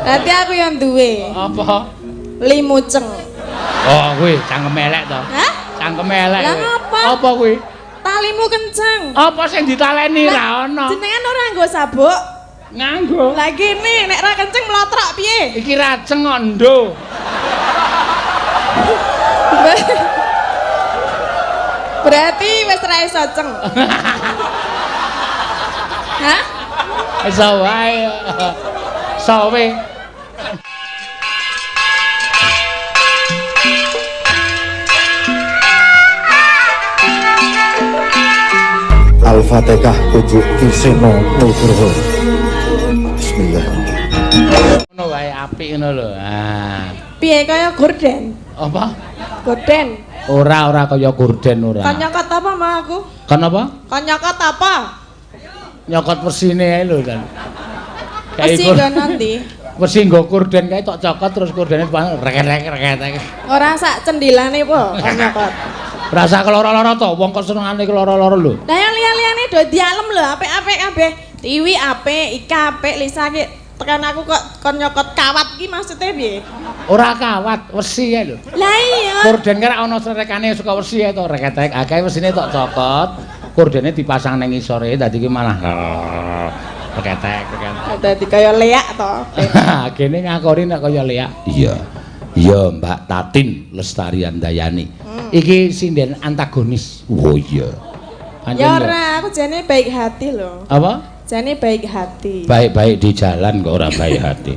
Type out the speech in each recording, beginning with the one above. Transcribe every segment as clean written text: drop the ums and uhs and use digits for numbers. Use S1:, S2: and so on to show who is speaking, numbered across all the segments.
S1: Berarti aku yang duwe.
S2: Apa?
S1: Limuceng.
S2: Oh, kuwi cangkeme elek to.
S1: Hah?
S2: Cangkeme elek.
S1: Lah ngapa?
S2: Apa kuwi?
S1: Talimu kenceng.
S2: Apa sing ditaleni ra ono?
S1: Jenengan ora nganggo sabuk.
S2: Nganggo.
S1: Lah gini nek ra kenceng mlotrok piye?
S2: Iki raceng kok ndo.
S1: Berarti wis ra iso ceng. Hah?
S2: Iso wae. Sawe.
S3: Al-Fatihah Pujuk Kiseno Nugroho. Bismillahirrahmanirrahim.
S2: Ngono wae apik ngono lho. Ah.
S1: Piye kaya gorden?
S2: Apa?
S1: Gorden.
S2: Ora ora kaya gorden ora.
S1: Kon nyokot apa mau aku?
S2: Kon apa?
S1: Kon nyokot apa?
S2: Nyokot wesine ae lho kan.
S1: Wesi nggo nanti.
S2: Wesi nggo gorden kae tok cokot terus gordene rek-rek rek.
S1: Ora sak cendilane po kon nyokot.
S2: Rasa keloro-loro to, wong kok senengane keloro-loro lho.
S1: Lah yang liya-liyane do dialem lho, apik-apik kabeh. Tiwi apik, Ika apik, Lisa ki tekan aku kok kon nyokot kawat ki maksudnya piye?
S2: Ora kawat, wesi ae lho.
S1: Lah iya.
S2: Gorden ki ana srekane suka wesi ae to, reketek. Akeh wesine tok cokot, gordene dipasang ning ngisore dadi ki malah reketek, reketek.
S1: Dadi kaya leak to.
S2: Gene ngakori nek kaya leak. Iya. Iya, Mbak Tatin Lestari Handayani. Iki sinden antagonis. Oh iya. Pancen
S1: ya ora, aku jane baik hati lho.
S2: Apa?
S1: Jane baik hati.
S2: Baik-baik di jalan kok ora baik hati.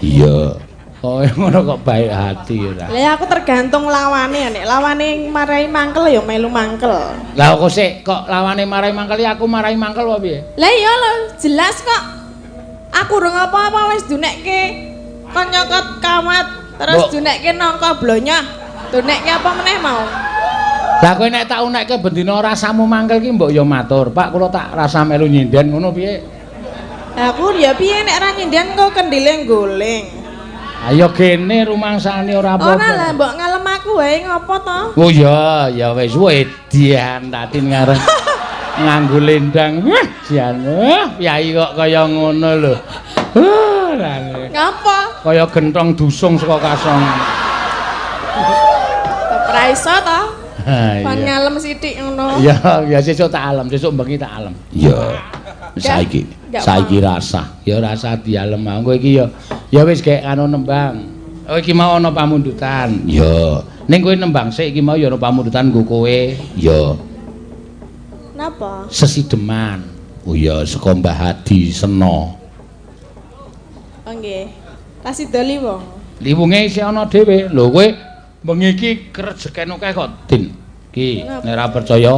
S2: Iya. Oh, ngono kok baik hati ora.
S1: Lah aku tergantung lawane, nek lawane marai mangkel ya melu mangkel.
S2: Lah kok sik kok lawane marai mangkel aku marai mangkel apa piye?
S1: Lah iya lho, jelas kok. Aku urung apa-apa wis dunekke kon nyokot kawat, terus dunekke nangka blonyah. Dunekke apa meneh mau?
S2: Lah kowe nek tak unekke bendina rasamu mangkel ki mbok ya matur, Pak kula tak rasa melu nyinden ngono piye?
S1: Lah aku ya piye nek ra nyinden kok kendile nggoling.
S2: Ayo gene rumangsane ora apa-apa.
S1: Ora lah mbok ngalem aku wae ngopo to?
S2: Oh iya, ya wis wedian Tatin ngarep nganggo lendang. Wah, jan. Piyai kok kaya ngono lho.
S1: Ngapa?
S2: Kaya gentong dusung saka kasongan.
S1: Ora iso to? Kon ngalem sithik ngono.
S2: Iya, ya sesuk tak alem, sesuk bengi tak alem. Iya. Saiki, saiki rasah. Ya rasah dialem engko iki ya. Ya wis gek anu nembang. Oh iki mau ana pamundutan. Ya. Ning kowe nembang sik iki mau ya ana pamundutan nggo kowe. Ya.
S1: Napa?
S2: Sesideman. Oh iya saka Mbah Hadi Seno.
S1: Oh nggih. Kasih liwong.
S2: Liwonge isih ana dhewe. Lho kowe bengi iki krejeken akeh kok, Din. Ki nek ora percaya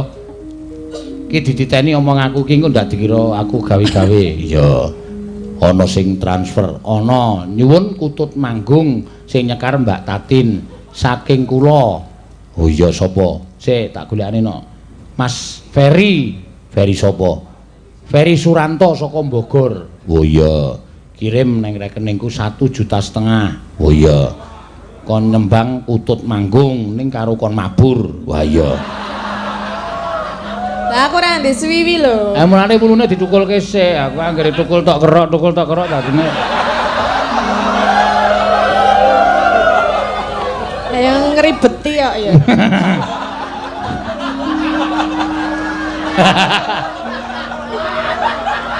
S2: ki dititeni omong aku ki engko ndak dikira aku gawe-gawe. Iya. Ana sing transfer, ana nyuwun kutut manggung sing nyekar Mbak Tatin saking kula. Oh iya sapa? Sik tak golekane no. Mas Ferry. Ferry sapa? Ferry Suranto saka Bogor. Oh iya. Kirim neng rekeningku 1,5 juta. Oh iya. Kon nembang kutut manggung ning karo kon mabur. Wah iya.
S1: Lah aku ora ndek suwiwi lho.
S2: Mulane wulune ditukulke sik. Aku anggere tukul tok kerok dadine.
S1: Lah yang ngribeti kok ya.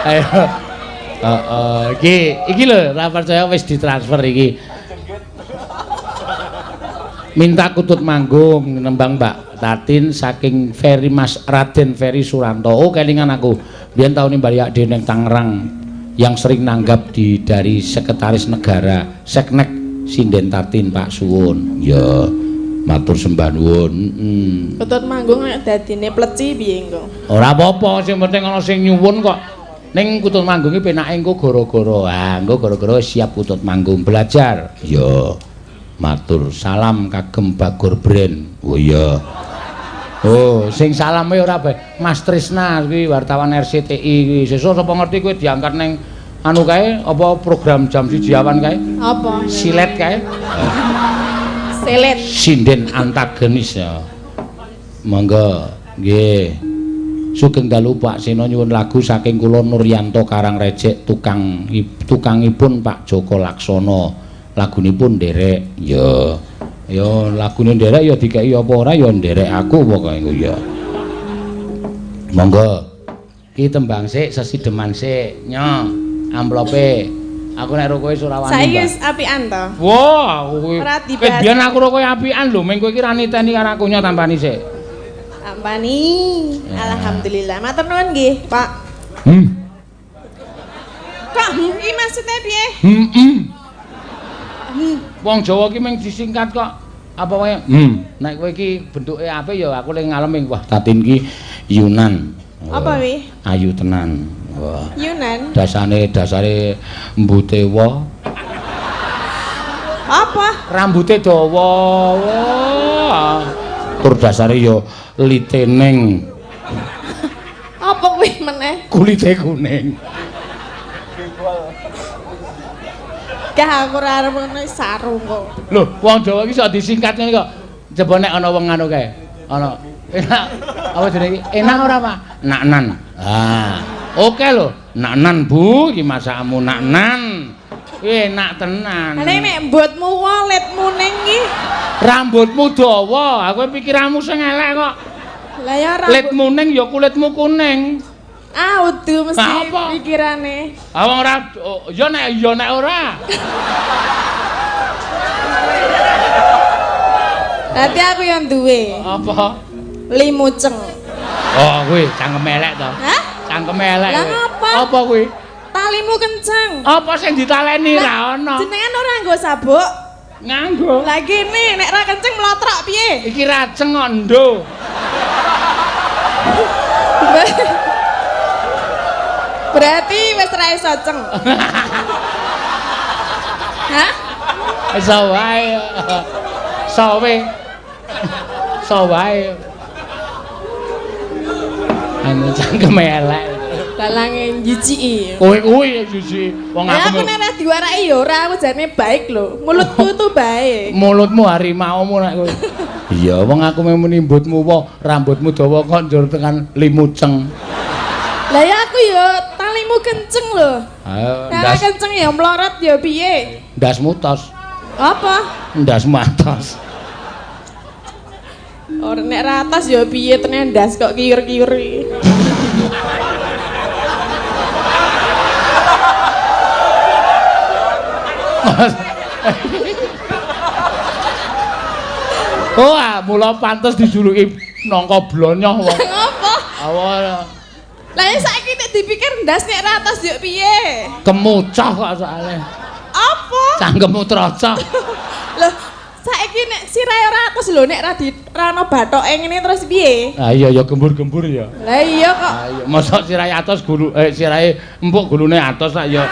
S2: Ayo. Heeh, iki lho ora percaya wis ditransfer iki. Minta kutut manggung nembang Mbak Tatin saking Ferry Mas Raden Ferry Suranto. Oh kelingan aku. Biyen taun nimbali ade ning Tangerang yang sering nanggap di dari Sekretaris Negara Seknek Sinden Tatin Pak Suwun. Ya, matur sembah nuwun.
S1: Kutut manggung nek dadine pleci piye engko?
S2: Ora apa-apa, sing penting ana sing nyuwun kok. Ning kutut manggung iki penake engko gara-gara. Ah, engko gara-gara siap kutut manggung belajar. Ya. Matur salam kagem Bagor Brand. Oh iya. Oh, sing salame ora bae. Mas Trisna kuwi wartawan RCTI kuwi. Sesuk sapa ngerti kowe diangkat ning anu kae apa program jam 1 awan kae?
S1: Apa?
S2: Silet kae.
S1: Silet.
S2: Sinden antagonis ya. Monggo. Nggih. Sugeng dalu Pak Seno nyuwun lagu saking kula Nuryanto Karangrejek tukangipun Pak Joko Laksono. Lagunipun nderek. Ya. Ya lagune nderek ya dikeki apa ora ya nderek aku pokoke ya. Monggo. Ki tembang sik sesideman sik. Nyo, amplope. Aku nek ro kowe ora wani.
S1: Saiki wis apian to.
S2: Wah, aku
S1: kuwi.
S2: Biyen aku ro kowe apian lho, meng kowe iki ra niteni karo aku nyo tampani sik.
S1: Tampani. Alhamdulillah. Matur nuwun nggih, Pak. Kok iki maksude piye?
S2: Heeh. Wong Jawa ki mung disingkat kok. Apa wae? Nek kowe iki bentuke apik ya aku le ngalem wah Tatin ki Yunan.
S1: Apa wi?
S2: Ayu tenan. Wah.
S1: Yunan.
S2: Dasare mbute wa.
S1: Apa?
S2: Rambute dawa. Wah. Tur dasare ya litening.
S1: Apa kuwi meneh?
S2: Kulite kuning.
S1: Gah aku ora arep ngono sarung kok.
S2: Lho, wong Jawa iki sok disingkat ngene kok. Coba nek ana wong anu kae. Ana enak apa jenenge iki? Enak ora, Pak? Naknan. Ah, oke lho. Naknan, Bu, iki masakmu naknan. Enak tenan.
S1: Lah nek mbotmu waletmu ning iki.
S2: Rambutmu dawa, aku pikiranmu sing elek kok.
S1: Lah ya rambut.
S2: Litmu ning ya kulitmu kuning.
S1: Ah, udu mesti pikirane.
S2: Ah wong ora ya nek ora.
S1: Berarti aku yang duwe.
S2: Apa?
S1: Limuceng.
S2: Oh, kuwi cangkem elek to.
S1: Hah?
S2: Cangkem elek.
S1: Lah ngapa?
S2: Apa kuwi?
S1: Talimu kenceng.
S2: Apa sing ditaleni ra ono?
S1: Jenengan ora nganggo sabuk?
S2: Nganggo.
S1: Lah kene nek ra kenceng mlotrok piye?
S2: Iki raceng kok ndo.
S1: Berarti wis ra iso ceng. Hah?
S2: Iso wae. Sawe. Iso wae. Anu cangkem elek.
S1: Balange njijiki.
S2: Kowe kuwi jijiki. Wong
S1: aku nek ora diwaraki ya ora, aku jane baik lho. Mulutku tuh baik.
S2: Mulutmu harimaumu nek kowe. Iya, wong aku muni mbutmu wae, rambutmu dawa kok njur tekan limuceng.
S1: Lah ya aku ya talimu kenceng lho.
S2: Ayo,
S1: ndas kenceng ya mlorot ya piye?
S2: Ndasmu tos.
S1: Apa?
S2: Ndasmu atos.
S1: Ora nek ra atas ya piye tenan ndas kok kiur-kiur iki.
S2: Oh, mula pantes dijuluki nangka blonyoh wong.
S1: Ngopo?
S2: Awal.
S1: Lah ya saiki nek dipikir ndas nek ra atas yo piye?
S2: Kemucah kok soalé.
S1: Apa?
S2: Cangkemmu trocok.
S1: Loh, saiki nek sirahe ora atas lho nek ra di ra ono bathoke ngene terus piye?
S2: Ah iya ya gembur-gembur ya.
S1: Lah iya kok.
S2: Ah iya, mosok sirahe atas gulu sirahe empuk gulune atas lak ya.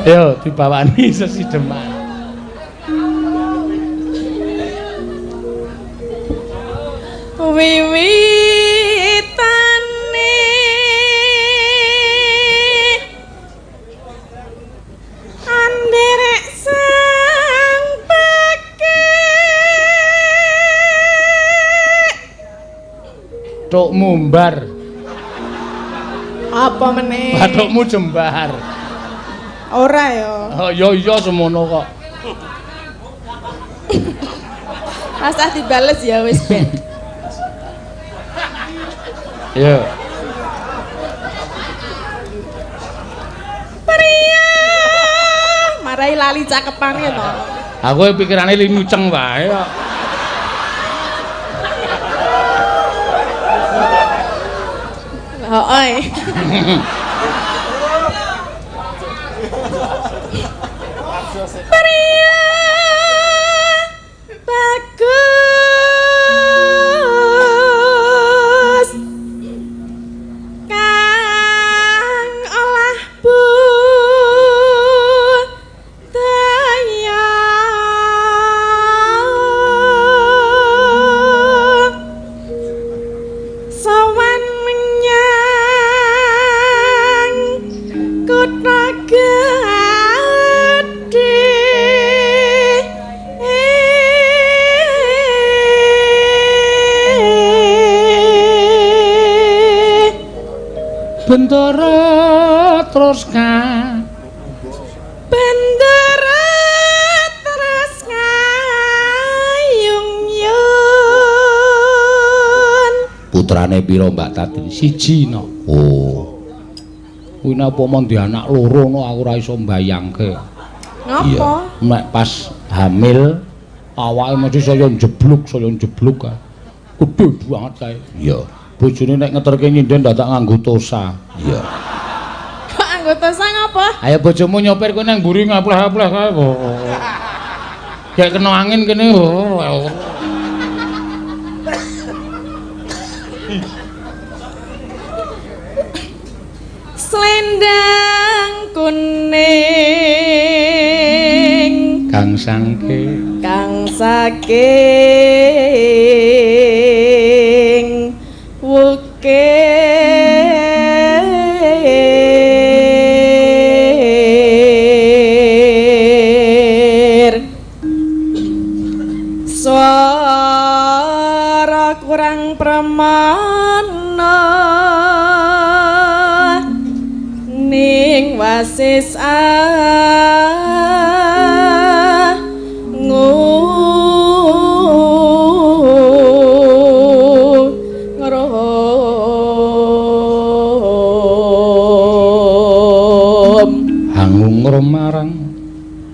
S2: Yo dibawani sesideman.
S1: Wiwitane anderek sang pake
S2: Bathukmu mbar.
S1: Apa meneh?
S2: Bathukmu jembar.
S1: Ora ya.
S2: Oh iya iya semono kok.
S1: Rasah dibales ya wis ben.
S2: Iya.
S1: Pria marai lali cakepane to.
S2: Aku pikirane limuceng wae kok.
S1: Heeh. Pria bagus kang olah budaya sowan menyang
S2: Bendara terus ka
S1: Bendara terus ngayung yun.
S2: Putrane pira Mbak Tatin? Siji no. Oh. Kuwi napa mon di anak loro no aku ora iso mbayangke.
S1: Ngapa?
S2: Nek pas hamil awake mesti saya njebluk kae. Gedhe banget kae. Iya. Bojone nek ngeterke nyinden dadak nganggo tosa. Iya.
S1: Kok nganggo tosa ngapa?
S2: Ayo bojomu nyopir kowe nang mburi ngapleh-apleh kae. Kayak kena angin kene.
S1: Selendang kuning
S2: kang sangke
S1: kang saking wukir swara kurang pramana ning wasis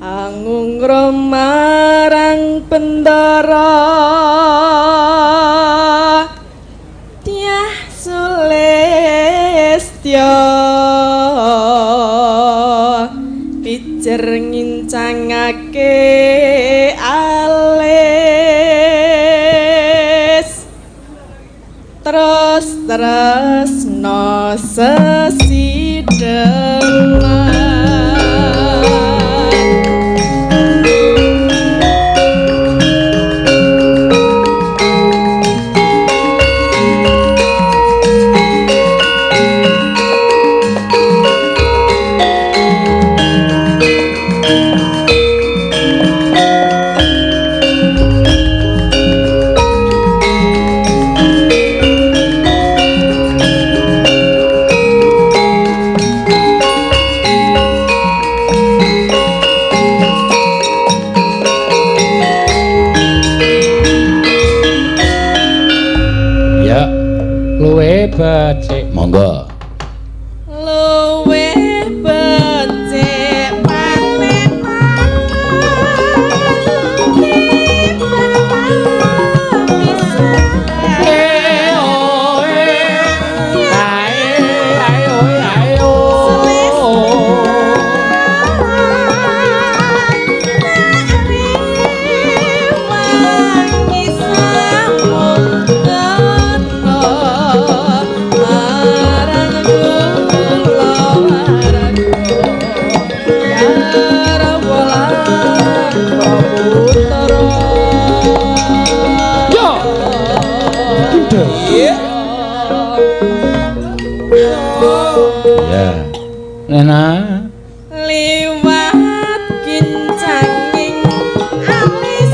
S2: hangung
S1: marang Bendara Dyah Sulistya pijer ngincangake alis terus tresna sesideman.
S2: Luwe becik monggo
S1: luwe becik paten
S2: Ya. Nena
S1: liwat kincanging alis.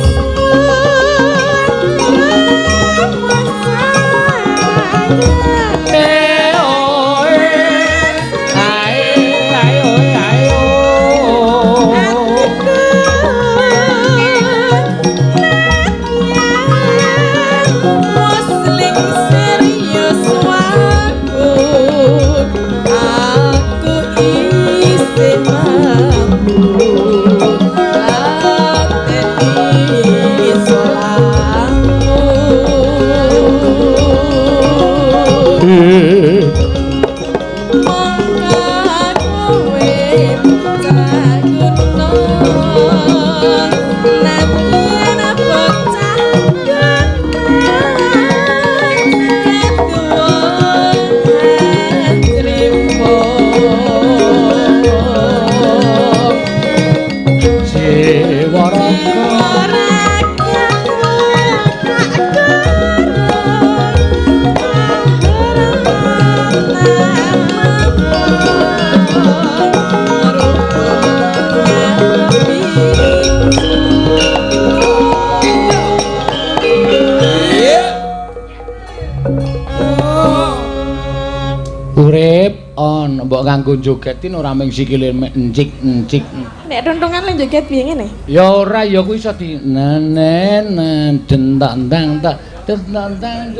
S2: On, mbok nganggo jogetin ora mung sikile encik-encik.
S1: Nek tuntungan le joget piye ngene?
S2: Ya ora, ya kuwi iso di nenen dentak ndang tak dentak ndang.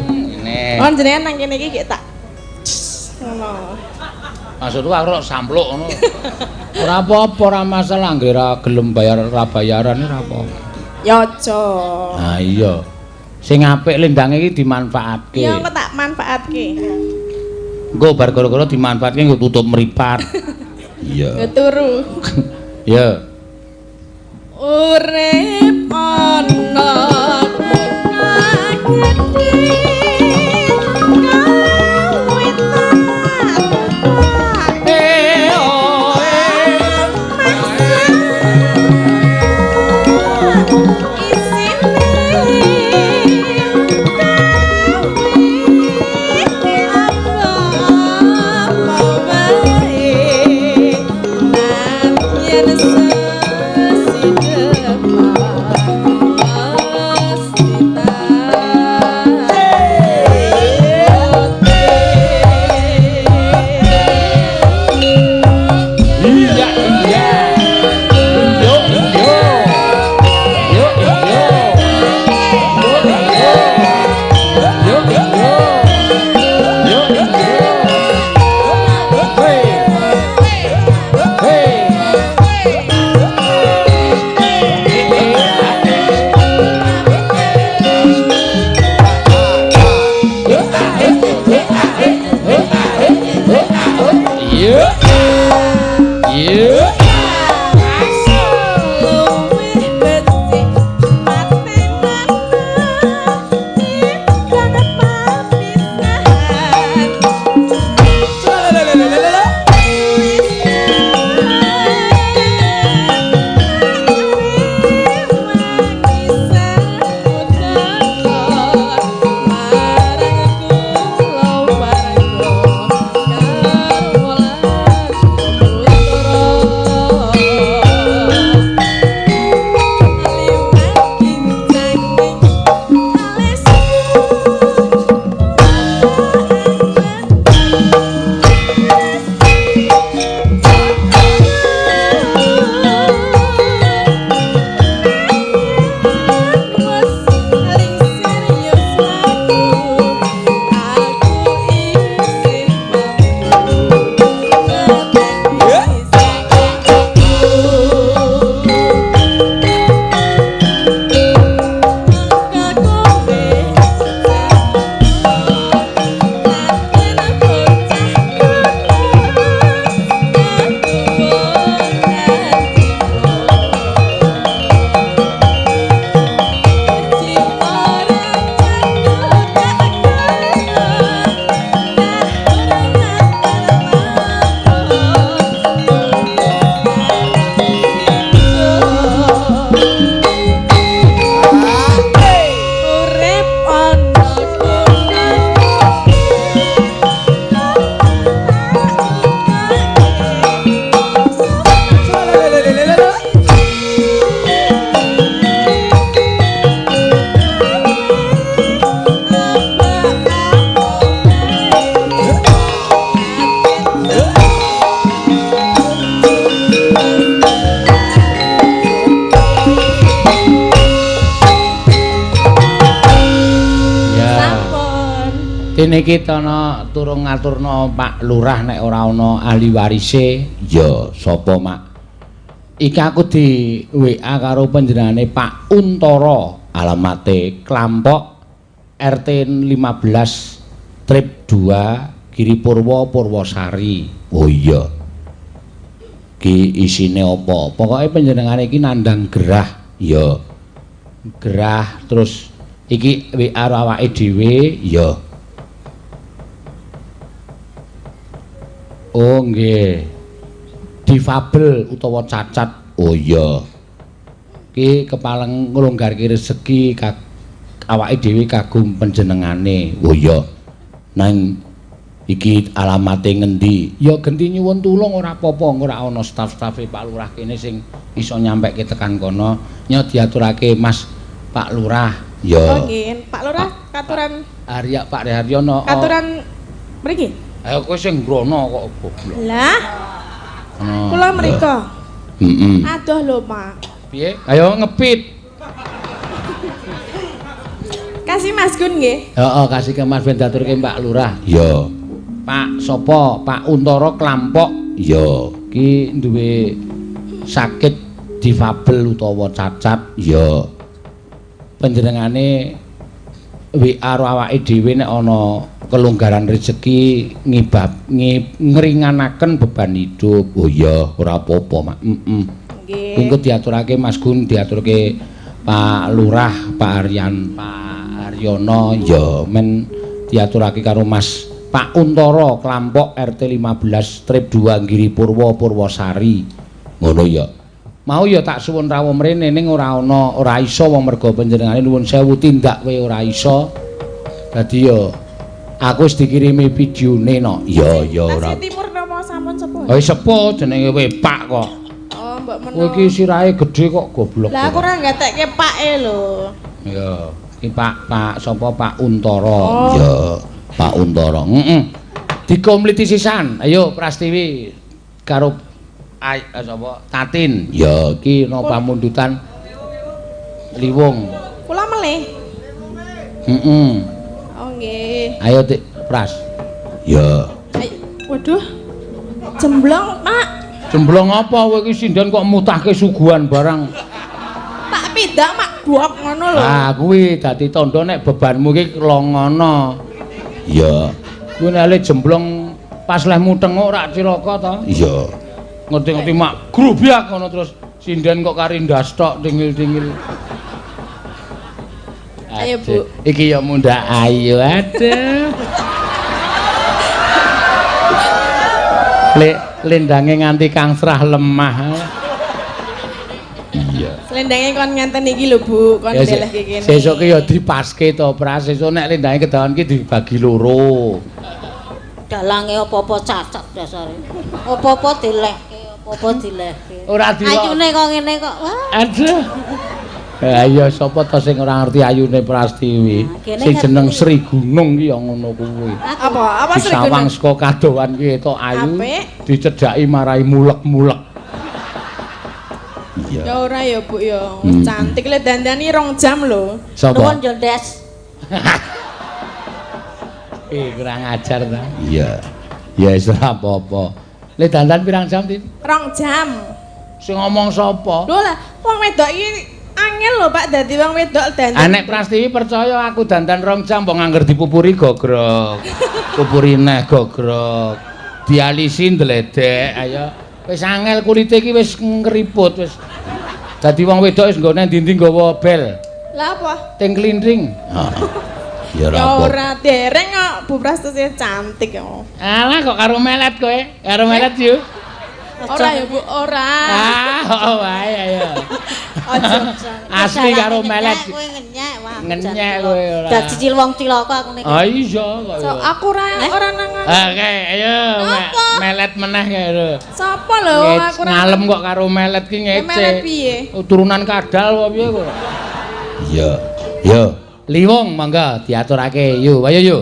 S2: Ngene.
S1: Oh, jenengan nang kene iki gek tak ngono.
S2: Maksudku aku rok sampluk ngono. Ora apa-apa, ora masalah anggere ra gelem bayar ra bayaran ora apa-apa.
S1: Ya aja.
S2: Ha iya. Sing apik lendange iki dimanfaatke.
S1: Ya engko tak manfaatke.
S2: Engko bar gara-gara dimanfaatke nggo tutup mripat. Iya.
S1: Nggo turu.
S2: Ya.
S1: Urip ana kagedhe
S2: Niki ana turung ngaturna Pak Lurah nek ora ana ahli warise. Ya sapa Mak? Iki aku di WA karo panjenengane Pak Untara, alamate Klampok RT 15 Trip 2 Giri Purwo Purwosari. Oh iya. Ki isine apa? Pokoke panjenengane iki nandhang gerah. Ya. Gerah terus iki WA awake dhewe ya. Oh nggih. Difabel utawa cacat. Oh iya. Ki kepaleng nglonggarke rezeki awake dhewe kagum panjenengane. Oh iya. Nang iki alamate ngendi? Ya genti nyuwun tulung ora apa-apa, ora ana staf-stafe Pak Lurah kene sing iso nyampeke tekan kono. Nyo diaturake Mas Pak Lurah. Ya.
S1: Oh nggih, Pak Lurah katuran
S2: Arya Pak Haryono.
S1: Katuran mriki?
S2: Ayo kowe sing ngrono kok goblok.
S1: Lah, kula mriko.
S2: Heeh.
S1: Adoh lho, Pak.
S2: Piye? Ayo ngepit.
S1: Kasih Mas Gun nggih.
S2: Heeh, kasih ke Mas ben diaturke Pak Lurah. Iya. Pak sapa? Pak Untara Klampok. Iya. Ki duwe sakit difabel utawa cacat. Iya. Panjenengane WA karo awake dhewe nek ana kelonggaran rezeki ngibab ngringanaken beban hidup. Oh iya, ora apa-apa, Mak. Heeh.
S1: Nggih.
S2: Engko diaturake Mas Gun, diaturke Pak Lurah, Pak Aryan, Pak Aryono, ya men diaturake karo Mas Pak Untara Klampok RT 15 Strip 2 Giri Purwo Purwosari. Ngono ya. Mau ya tak suwun rawuh mrene ning ora ana, ora iso wong merga panjenengane nuwun sewu tindak kowe ora iso. Dadi ya aku wis dikirimi videone no. Ya ya ora.
S1: Tasih Timur napa sampun sepuh?
S2: Oh sepuh jenenge kowe Pak kok.
S1: Oh, mbok menawa.
S2: Kowe iki sirahe gedhe kok goblok.
S1: Lah aku ora nggatekke Pake lho.
S2: Ya, iki Pak Pak sapa Pak Untara.
S1: Oh.
S2: Ya, Pak Untara. Heeh. Dikompliti sisan. Ayo Prastiwi karo sapa Tatin. Ya, iki ana pamundutan Liwung.
S1: Kula melih.
S2: Heeh.
S1: Oh nggih.
S2: Ayo Dik Pras. Ya.
S1: Ayo. Waduh. Jemblong, Pak.
S2: Jemblong apa kowe iki sinden kok mutahke suguhan barang.
S1: Tak pidak mak guok ngono lho.
S2: Ah, kuwi dadi tandha nek bebanmu iki longono. Iya. Kuwi nek le jemblong pas lehmu tenguk rak cilaka to. Iya. Ngerti-ngerti mak grubyak ngono terus sinden kok kari ndas tok dingil-dingil.
S1: Ayo, Bu.
S2: Iki ya mundhak ayu aduh. Lek lendange nganti kangsrah lemah. Iya.
S1: Slendange kon ngenten iki lho, Bu, kon
S2: Ya,
S1: ndelehke kene.
S2: Sesuk ki ya dipaske to, Pras. Sesuk nek lendange kedawan ki dibagi loro.
S4: Dalange apa-apa cacat dasare. Apa-apa dilehke, apa-apa dilehke.
S2: Ora dilok.
S4: Ayune kok ngene kok. Wah.
S2: Aduh. Ayo sapa to sing ora ngerti ayune Prastiwi?
S4: Nah, kene
S2: Sing jeneng
S4: ngerti.
S2: Sri Gunung ki ya ngono kuwi.
S1: Apa? Apa Sri
S2: Disawang
S1: Gunung?
S2: saka kadohan ki etok ayu,
S1: Apik.
S2: dicedhaki marai mulek-mulek. Iya.
S1: Ya ora ya, Bu ya.
S2: Hmm.
S1: Cantik le dandani rong jam lho.
S2: Sapa?
S4: Nuwun yo, Des.
S2: Eh, kurang ajar ta. Iya. Ya wis ora apa-apa. Le dandan pirang jam, Tin?
S1: Rong jam.
S2: Sing ngomong sapa?
S1: Lho lah, wong wedok iki angel lho Pak dadi wong wedok dandan.
S2: Ah nek Prastiwi percaya aku dandan rong jam wong angger dipupuri gogrok. Pupuri neh gogrok. Dialisi ndledek, ayo. Wis angel kulite iki wis ngriput wis. Dadi wong wedok wis nggone ndi-ndi nggawa bel,
S1: Lah apa?
S2: ting klintring. Heeh. Ya
S1: Ya ora dereng kok Bu Prastuti cantik ya.
S2: Alah kok karo melet kowe? Karo melet yo.
S1: Ora ya Bu, ora.
S2: Ah, oh wae ayo.
S1: Aja.
S2: Asli karo melet.
S4: Kowe ngenyek wah.
S2: Ngenyek kowe ora.
S4: Dadi cil wong cilaka aku niki.
S2: Ah iya kok.
S1: So, aku ora ora nang.
S2: Oke, ayo melet meneh kae lho.
S1: Sapa lho wong aku ora.
S2: Ngalem kok karo melet ki ngece.
S1: Melet piye?
S2: Oh, turunan kadal apa piye kok? Iya. Yo, Liwung monggo diaturake. Yo, ayo yo.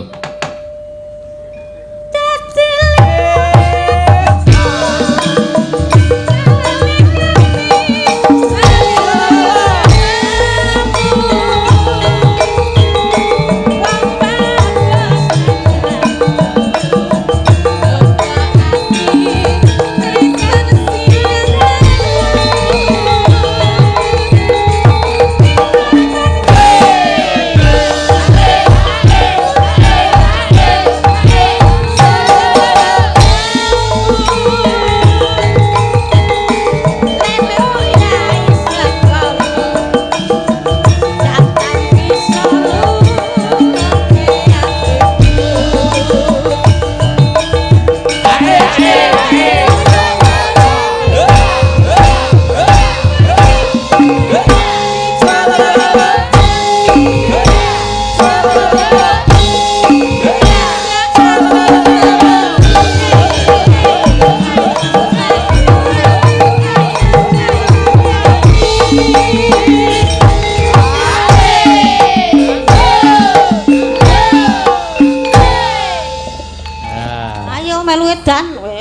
S4: Ayo melu edan kowe.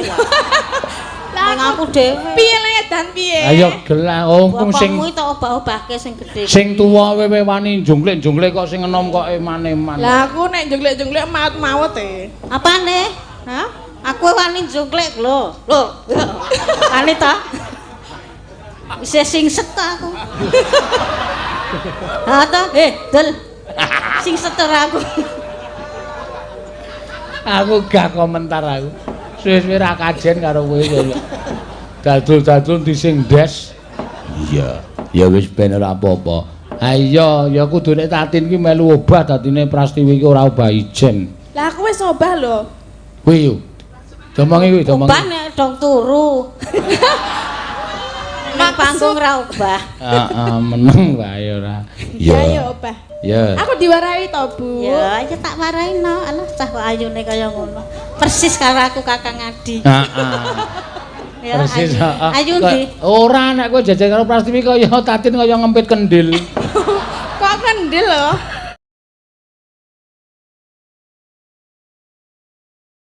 S1: Lah
S4: Nang aku dhewe.
S1: Piye le edan piye?
S2: Ayo gelah oh sing
S4: Bapakmu tak obah-obahke sing gedhe.
S2: Sing tuwa wewe wani jungklik-jungklik kok sing enom kok eman-eman.
S1: Lah aku nek jungklik-jungklik maut-maut e.
S4: Apane?
S1: Hah?
S4: Aku wani jungklik lho. Lho. Wani ta? Isih singset ta aku. Ha ta? Eh, Dul. Singset ora aku.
S2: Aku gak komentar aku. Suwe-suwe ra kajen karo kowe kowe. Dadul-dadul di sing des. Iya, ya wis ben ora apa-apa. Ha iya, ya kudu nek Tatin ki melu obah dadine Prastiwi ki ora obah ijen.
S1: Lah aku wis obah lho.
S2: Kuwi yo. Domongi kuwi, domongi.
S4: Obah nek dong turu. Nang panggung ra obah.
S2: Heeh, meneng wae ora.
S1: Ya ya obah.
S2: Ya.
S1: Aku diwarahi to, Bu.
S4: Ya, ya tak warai no. Alah cah kok ayune kaya ngono. Persis karo aku Kakang Adi.
S2: Heeh.
S4: Ya,
S2: Persis,
S4: ayu.
S2: heeh.
S4: Ayu ndi?
S2: Ora nek kowe jajal karo Prastiwi kaya Tatin kaya ngempit kendil.
S1: Kok kendil lho?